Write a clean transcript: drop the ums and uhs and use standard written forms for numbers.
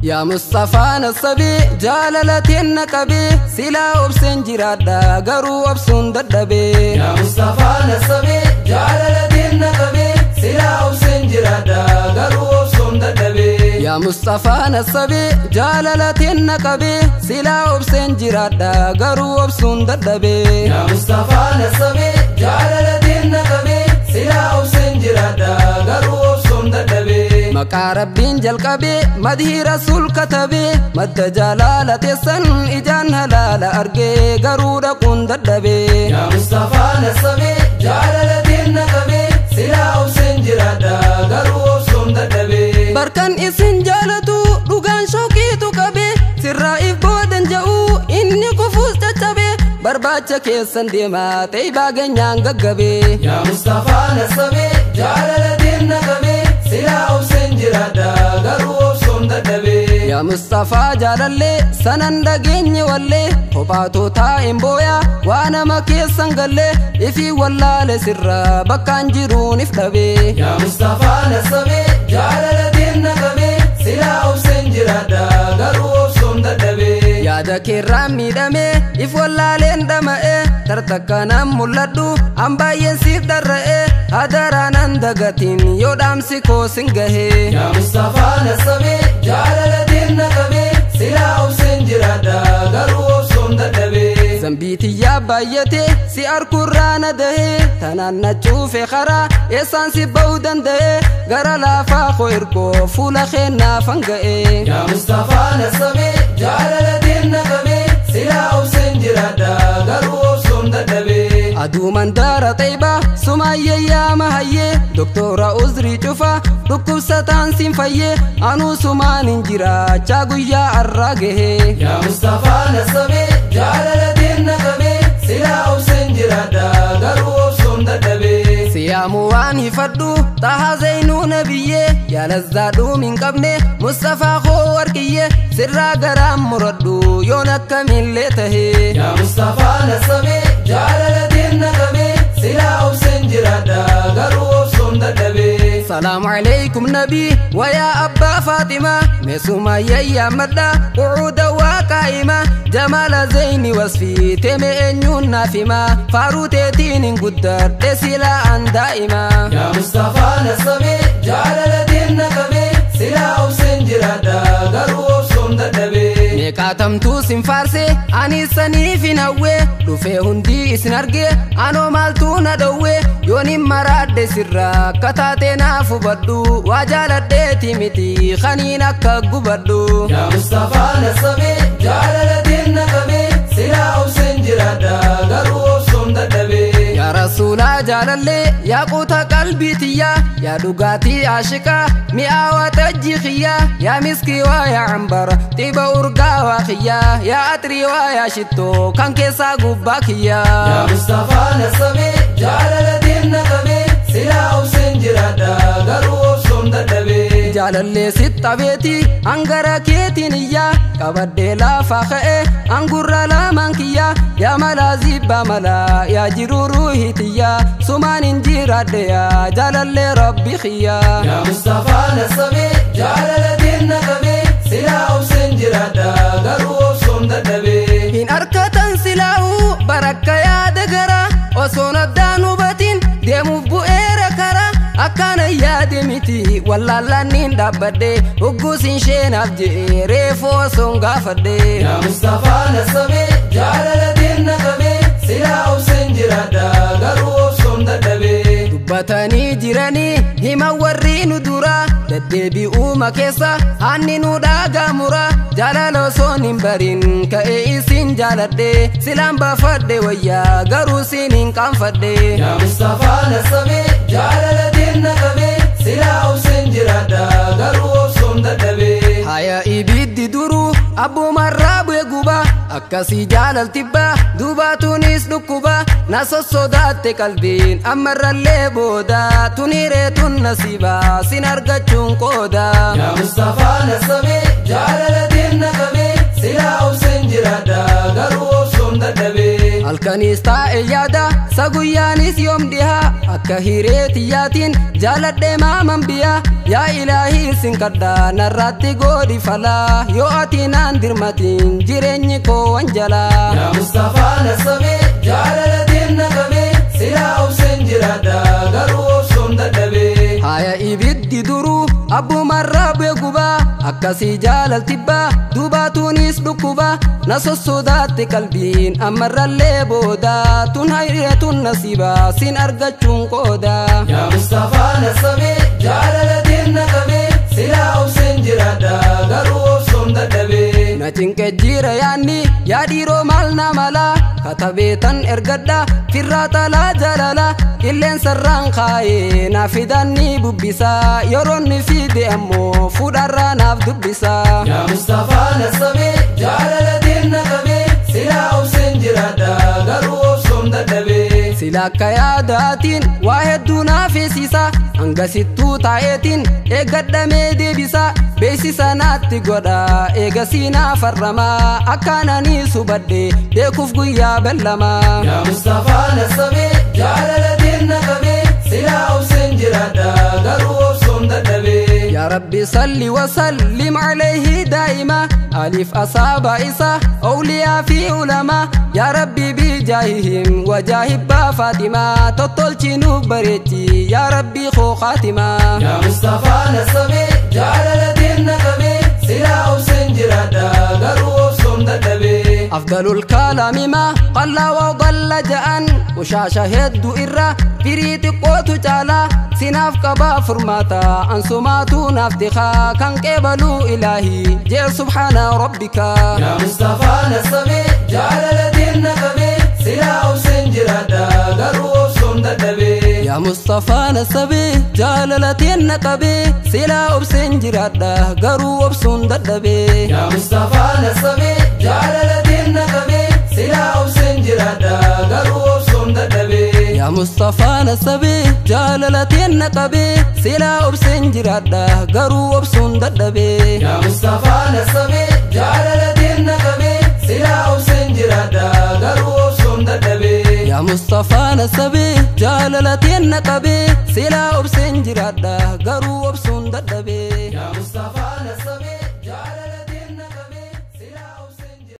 Yaa Mustafaa nasabee jaalalateen na qabee silaa obseen jiraadha garuu obsuun dadhabee. Yaa Mustafaa nasabee jaalalateen na qabee silaa obseen jiraadha garuu obsuun dadhabee. Yaa Mustafaa nasabee jaalalateen na qabee silaa obseen jiraadha garuu obsuun dadhabee. Yaa Mustafaa nasabee jaalalateen na qabee silaa obseen jiraadha garuu obsuun dadhabee. Maqaa Rabbiin jalqabee madhii rasuul katabee madda jaalala teessan ijaan halaala argee garuu dhaquun dadhabee. Yaa Mustafaa nasabee jaalalateen na qabee silaa obseen jiraadha garuu obsuun dadhabee. Barkan isin jaalatu dhugaan shooqiitu qabee sirraa if boodan ja'uu inni kufuus caccabee barbaacha keessan deemaa ta'ibaa geenyaan gaggabee. Yaa Mustafaa nasabee jaalalateen na qabee silaa obseen jiraadha garuu obsuun dadhabee. Yaa Mustafaa jaalallee sanan dhageenye wallee kophaatoo taa'een booyaa waa nama keessan gallee ifii wallaale sirraa bakkaan jiruun if dhabee. Yaa Mustafaa nasabee jaalalateen na qabee silaa obseen jiraadha garuu obsuun dadhabee. Yaada keerraan miidhamee if wallaaleen dhama'ee tartakkanaan mul'adhu an baay'een siif dharra'ee hadaraanan dagatiin yoo dhaamsi koo sin gahee. Yaa Mustafaa nasabee jaalalateen na qabee silaa obseen jiraadha garuu obsuun dadhabee. Zambiitiyyaa baay'atee si arkuurraa na dahee tanaan na cuufe karaa eessaan si ba'uu danda'ee gara laafaa koo ergoo fuula keennaaf hanga'ee. Yaa Mustafaa nasabee jaalalateen na qabee silaa obseen jiraadha garuu obsuun dadhabee. Aduu mandaara xeebaa sumaayyee yaama hayyee doktora uzrii cufaa dhukkubsataan siin fayyee anuu sumaan hin jiraachaa guyyaa arraa gahee. Yaa Mustafaa nasabee jaalalateen na qabee silaa obseen jiraadha garuu obsuun dadhabee. Siyaamu waan hifadhu tahaa zeenuu nabiyyee yaalazzaa hin qabne Mustafaa koo warqiyyee sirraa garaan muradhu yoon akkamillee tahee. Yaa Mustafaa nasabee jaalalateen na qabee silaa obseen jiraadha garuu obsuun dadhabee. Salaamu alaykum nabii wayaa abbaa Faaximaa meesuma yayyaammadha qu'uuda waa qaa'ima jamaala zeyni wasfii teeme eenyuun naaf hima faaruu teetiin hin guddadhe silaa an daa'ima. Yaa Mustafaa nasabee jaalalateen na qabee silaa obseen jiraadha garuu obsuun dadhabee. Meeqaatamtuu sin faarse ani saniif hin hawwee dhufee hundi isin arge anoo maaltu na dhowwee yoon hin maraadhe sirraa akka taatee naaf hubadhu waa jaaladheeti miti kaniin akka gubadhu. Yaa Mustafaa nasabee jaalalateen na qabee silaa obseen jiraadha garuu obsuun dadhabee. Yaa Rasuulaa jaalallee yaa quuta qalbii tiyyaa yaa dhugaatii aashiqaa mi'aawaa tajjii kiyyaa yaa miskii waa yaa cambara xiba urgaawaa kiyyaa yaa atrii waa yaa shittoo kan keessaa gubbaa kiyyaa. Yaa Mustafaa nasabee jaalalateen na qabee silaa obseen jiraadha garuu obsuun dadhabee. Jaalallee sittabeeti hangara keetiin iyyaa qabadhee laafaa ka'ee hangurra lamaan kiyyaa yaa malaa zibbaa malaa yaa jiruu ruuhii tiyyaa sumaan hin jiraadhe yaa jaalallee rabbi kiyyaa. Yaa Mustafaa nasabee jaalalateen na qabee silaa obseen jiraadha garuu obsuun dadhabee. Hin arkatan silaa'uu barakka yaada garaa osoon addaan hubatiin deemuuf bu'eera karaa akkana yaade miti wallaallaan dhaabbadhe hugguusin sheenaaf je'ee reefu osoon gaafadhe. Yaa Mustafaa nasabee jaalalateen na qabee silaa obseen jiraadha garuu obsuun dadhabee. Dubbatanii jiranii himan warri nu dura deddeebi'uuma keessa aanni nu dhaagamura jaalala osoon hin barin ka'ee isin jaaladhe silaan baafadhe wayyaa garuu siin hin qaanfadhe. Yaa Mustafaa nasabee jaalalateen na qabee silaa obseen jiraadha garuu obsuun dadhabee. Haya ibiddi duruu abbumarraa bu'e gubaa akkasii jaalaltibbaa duubaatuunis dhukkuba na sossodaatte qalbiin ammarrallee booda tunireetun nasiibaa sin argachuun qooda. Yaa Mustafaa nasabee jaalalateen na qabee silaa obseen jiraadha garuu obsuun dadhabee. Halkanis taa'e yaada Saguyyaanis yoom dhihaa akka hiree tiyyaatiin jaaladhee maaman biyyaa yaa ilaahii sin kadhaa narratti godhi falaa yoo ati naan dirmatiin jireenyi koo wanjalaa. Yaa Mustafaa nasabee jaalalateen na qabee silaa obseen jiraadha garuu obsuun dadhabee. Haya ibiddi duruu abbumarraa bu'e gubaa akkasii jaalaltibbaa duubaatuunis dhukkubaa na sossodaatte qalbiin ammarrallee boodaa tun hayreetun nasiibaa sin argachuun qoodaa. Yaa Mustafaa nasabee jaalalateen na qabee silaa obseen jiraadha garuu obsuun dadhabee. Na cinqee jira yaanni yaa dhiiroo maal na malaa katabeetan ergadha firraa xalaa jaalala qilleensarraan kaayee na fidan ni bubbisaa yeroon ni fide ammoo fuudharraa naaf dubbisaa. Yaa Mustafaa nasabee jaalalateen na qabee silaa obseen jiraadha garuu obsuun dadhabee. Sila akka yaadaatiin waa hedduu naaf feesisa hangasittuu taa'eetiin eeggadhamee deebisa beeksisa naatti godha eegasii naaf harramaa akkaananii subadhe beekuuf guyyaa bellamaa. Yaa Mustafaa nasabee jaalalateen na qabee silaa obseen jiraadha garuu obsuun dadhabee. يا ربي صل وسلم عليه دائما ألف أصابع إسا أولياء في علماء يا ربي بجاههم وجاه فاطمة تطلچنو بريتي يا ربي خو خاتمة. يا مصطفى نسبي جاللتين نقبي سلا أبسن جرادا غرو أبسن ددبي أفضل الكلام ما قل وضل جأن وشاشة هدو إرى فريت قوت جالا سناف قبا فرماتا أنسماتو نافتخا كان قبلو إلهي جي سبحان ربك. يا مصطفى نسبي جاللتين نقبي سلا أبسن جرادا غرو أبسن ددبي يا مصطفى نسبي جاللتين نقبي سلا أبسن جرادا غرو أبسن ددبي يا مصطفى نسبي جاللتين نقبي سلا أبسن جرادا غرو أبسن ددبي يا مصطفى نسبي جاللتين نقبي سلا أبسن جرادا غرو أبسن ددبي يا مصطفى نسبي جاللتين نقبي سلا أبسن جرادا غرو أبسن ددبي يا مصطفى نسبي جاللتين نقبي سلا أبسن جرادا غرو أبسن ددبي يا مصطفى نسبي.